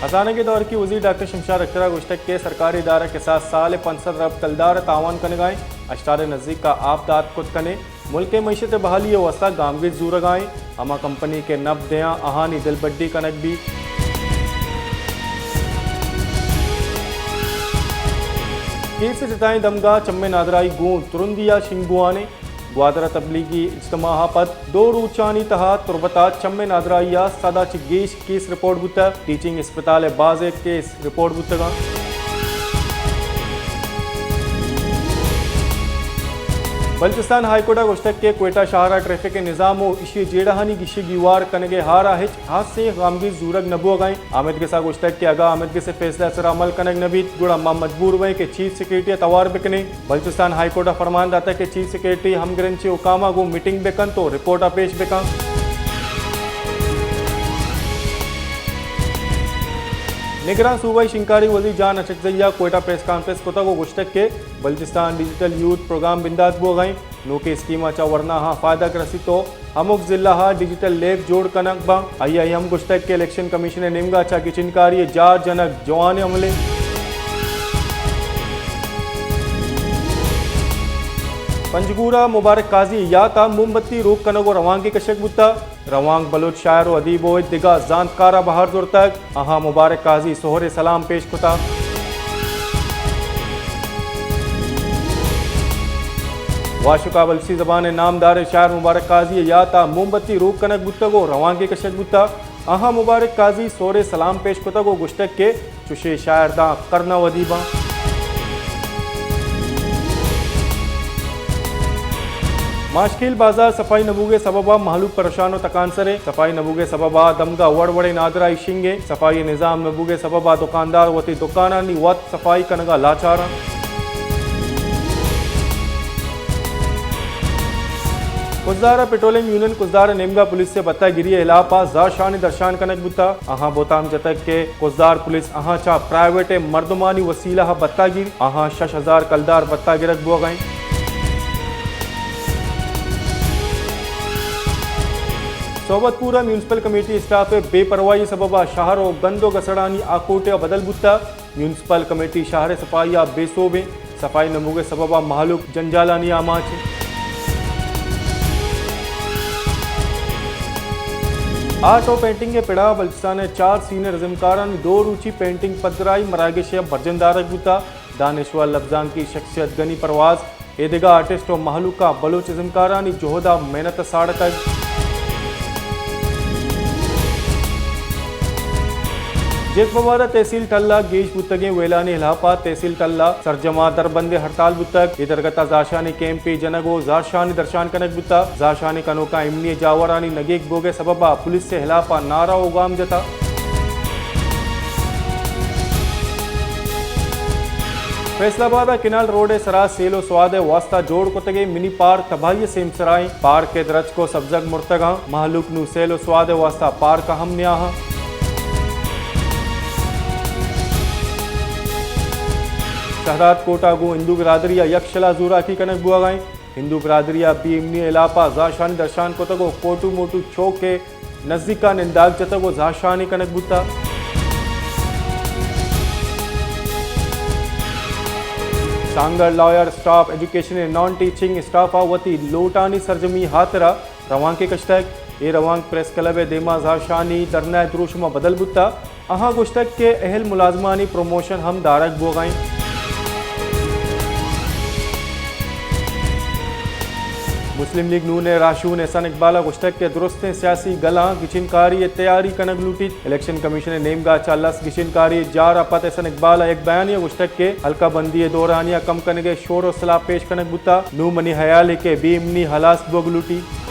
ہزانگ ءِ دور کی وزیر ڈاکٹر شمشاد اختر ءَ گوشتگ کہ سرکاری ادارہ کساس سال ءَ پنچ سد ارب کلدار ءِ تاوان کنگ ءَ ایں، ہشتاد ءِ نزیک ءَ آپ دات کت کن ایں، ملک ءِ معیشت ءِ بحالی ءِ واستہ گامگیج زورگ ءَ ایں، ہما کمپنی کہ نپ دیاں آہانی دلبڈی کنگ بیت۔ کیس ءِ جتائیں دمگ ءَ چم ءِ نادراہی گوں ترندی ءَ شنگ بوان ایں۔ گوادر ءَ تبلیغی اجتماع ءَ پد دو روچانی تہا تربت ءَ چم ءِ نادراہی ءَ سد ءَ چہ گیش کیس رپورٹ بوتگ۔ ٹیچنگ اسپتال ءِ بازیں کیس رپورٹ بوتگ اَنت۔ بلوچستان ہائی کورٹ ءَ گوشتگ کہ کوئٹہ شہر ءِ ٹریفک ءِ نظام ءُ ایشی ءِ جیڑہانی گیشی گیوار کنگ ءِ ہار ءَ ہچ ہاسیں گامگیج زورگ نہ بوگ ءَ ایں۔ آمید گس ءَ گوشتگ کہ اگاں آمید گس ءِ فیصلہ ءِ سرا عمل کنگ نہ بیت، گڑا ما مجبور بئیں کہ چیف سیکرٹری ءَ توار بکنیں۔ بلوچستان ہائی کورٹ ءَ فرمان داتگ کہ چیف سیکرٹری ہمگرنچیں حکاماں گوں میٹنگ بکنت ءُ رپورٹ ءَ پیش بکنت۔ نگراں صوبائی شنگکاری وزیر جان اچکزئی ءَ کوئٹہ پریس کانفرنس کتگ ءُ گوشتگ کہ بلوچستان ڈیجیٹل یوتھ پروگرام بندات بوگ ءَ ایں، نوکیں اسکیماں چہ ورناہاں فائدگ رسیت ءُ ہمک ضلع ءَ ڈیجیٹل لیب جوڑ کنگ باں۔ آئی ءَ اے ہم گوشتگ کہ الیکشن کمیشن ءِ نیمگ ءَ چہ گچینکاری ءِ جار جنگ جوانیں عملے۔ پنجگور ءَ مبارک قاضی ءِ یات ءَ موم بتی روک کنگ ءُ روانگے کشگ بوتگ۔ روانگ بلوچ شاعر ءُ ادیب ءُ دگہ زانتکاراں بہر زرتگ۔ آہاں مبارک قاضی ءِ سہرے سلام پیش کتگ۔ واشک ءَ بلوچی زبان ءِ نامداریں شاعر مبارک قاضی ءِ یات ءَ موم بتی روک کنگ بوتگ ءُ روانگے کشگ بوتگ۔ آہاں مبارک قاضی ءِ سہرے سلام پیش کتگ ءُ گوشتگ کہ چشیں شاعر داں کرن ءُ ادیباں۔ ماشکیل بازار صفائی نہ بوگ ءِ سبب ءَ مہلوک پریشان ءُ تکانسر ایں۔ صفائی نہ بوگ ءِ سبب ءَ دمگ ءَ وڑ وڑیں نادراہی شنگ ایں۔ صفائی ءِ نظام نہ بوگ ءِ سبب ءَ دکاندار وتی دکانانی وت صفائی کنگ ءَ لاچار اَنت۔ کزدار ءَ پٹرولیم یونین کزدار ءِ نیمگ ءَ پولیس ءِ بتہ گیری ءِ ہلاپ ءَ زہرشانی درشان کنگ بوتگ۔ آہاں بہتام جتگ کہ کزدار پولیس آہاں چہ پرائیویٹ ءِ مردمانی وسیلہ ءَ بتہ گیر، آہاں شش ہزار کلدار بتہ گرگ بوگ ءَ ایں۔ صحبت پور ءَ میونسپل کمیٹی اسٹاف ءِ بے پرواہی ءِ سبب ءَ شہر ءُ گند ءُ گسڑانی آکوٹے ءَ بدل بوتگ۔ میونسپل کمیٹی شہر ءِ صفائی ءَ بے سوب ایں۔ صفائی نہ بوگ ءِ سبب ءَ مہلوک جنجالانی آماچ ایں۔ آرٹ ءُ پینٹنگ ءِ پڑا بلوچستان ءِ چار سینئر ازمکارانی دو روچی پینٹنگ پدرائی مراگش ءَ برجم دارگ بوتگ۔ دانشور لبزانکی شخصیت گنی پرواز، ایدگہ آرٹسٹ ءُ مہلوک ءَ بلوچ ازمکارانی جہد ءُ محنت ءَ ساڑتگ۔ جیت مبارک تحصیل ٹل ءَ گیش بوتگیں ویلانی ہلاپ ءَ تحصیل ٹل ءَ سرجم ءَ دربندیں ہڑتال بوتگ۔ اے درگت ءَ زہرشانی کیمپے جنگ ءُ زہرشانی درشان کنگ بوتگ۔ زہرشانی کنوکاں ایمنی جاورانی نگیگ بوگ ءِ سبب ءَ پولیس ءِ ہلاپ ءَ نعرہ ءُ گام جتگ۔ فیصل آباد ءَ کنال روڈ ءِ سرا سیل ءُ سواد ءِ واستہ جوڑ کتگیں منی پارک تباہی ءِ سیمسرا ایں۔ پارک ءِ درچک ءُ سبزگ مرتگ اَنت۔ مہلوک نوں سیل ءُ سواد ءِ واستہ پارک ءَ ہم نیاہاں۔ شہداد کوٹ ءَ گوں ہندو برادری ءَ یکشلا زوراکی کنگ بوگ ءَ ایں۔ ہندو برادری ءَ بے امنی ءِ ہلاپ ءَ زہرشانی درشان کتگ ءُ کوٹو موٹو چوک ءِ نزیک ءَ ننداگ جتگ ءُ زہرشانی کنگ بوتگ۔ سانگڑ لائر اسٹاف ایجوکیشن ءِ نان ٹیچنگ اسٹاف ءَ وتی لوٹانی سرجمی ہاترا روانکے کشتگ۔ اے روانک پریس کلب ءِ دیما زہرشانی دھرنا ءِ دروشم ءَ بدل بوتگ۔ آہاں گوشتگ کہ اہل ملازمانی پروموشن ہم دارگ بوگ ءَ اِنت۔ مسلم لیگ نون ءِ راہشون احسان اقبال ءَ گوشتگ کہ درستیں سیاسی گلاں گچینکاری ءِ تیاری کنگ لوٹیت۔ الیکشن کمیشن ءِ نیمگ ءَ چہ لس گچینکاری ءِ جار ءَ پد احسان اقبال ءَ یک بیانیہ ءَ گوشتگ کہ حلقہ بندی ءِ دورانیہ کم کنگ ءِ شور ءُ سلاہ پیش کنگ بوتگ۔ نوں منی ہیال اِنت کہ بے امنی ہلاس بوگ لوٹیت۔